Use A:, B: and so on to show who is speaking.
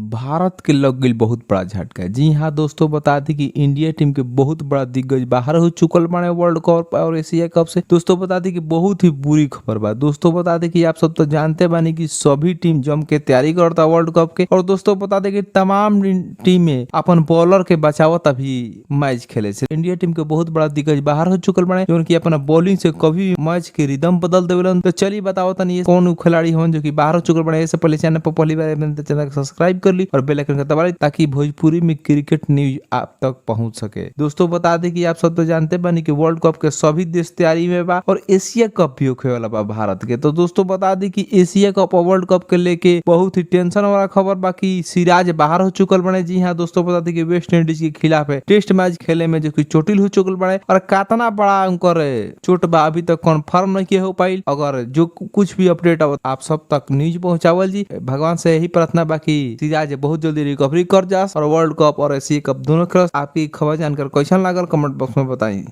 A: भारत के लग गई बहुत बड़ा झटका। जी हाँ दोस्तों, बता दी कि इंडिया टीम के बहुत बड़ा दिग्गज बाहर हो चुकल बाड़े वर्ल्ड कप और एशिया कप से। दोस्तों बता दी कि बहुत ही बुरी खबर बा। दोस्तों बता दी कि आप सब तो जानते बानी कि सभी टीम जम के तैयारी करता वर्ल्ड कप के। और दोस्तों बता दी कि तमाम टीमें अपन बॉलर के बचावत अभी मैच खेले से। इंडिया टीम के बहुत बड़ा दिग्गज बाहर हो चुकल बाड़े, जो कि अपना बॉलिंग से कभी भी मैच के रिदम बदल देवेलन। तो चलिए बताओ तनी कौन खिलाड़ी हवन जो कि बाहर हो चुकल बाड़े। इससे पहले चैनल पर पहली बार आए तो चैनल को सब्सक्राइब कर ली और बेल आइकन का दबा ली ताकि भोजपुरी में क्रिकेट न्यूज आप तक पहुंच सके। दोस्तों बता दें कि आप सब तो जानते बानी कि वर्ल्ड कप के सभी देश तैयारी में बा और एशिया कप भी होखे वाला बा भारत के। तो दोस्तों बता दी कि एशिया कप और वर्ल्ड कप के लेके बहुत ही टेंशन वाला खबर बा कि सिराज बाहर हो चुकल बने। जी हाँ दोस्तों, बता दी कि वेस्ट इंडीज के खिलाफ है टेस्ट मैच खेले में जो कि चोटिल हो चुकल बने और कातना बड़ा उनकर चोट बा अभी तक कंफर्म नहीं किया हो पाई। अगर जो कुछ भी अपडेट आप सब तक न्यूज पहुंचावल जी। भगवान से यही प्रार्थना बा कि सिराज बहुत जल्दी रिकवरी कर जास और वर्ल्ड कप और एशिया कप दोनों खेलस। आपकी खबर जानकर कैसन लागल कमेंट बॉक्स में बताई।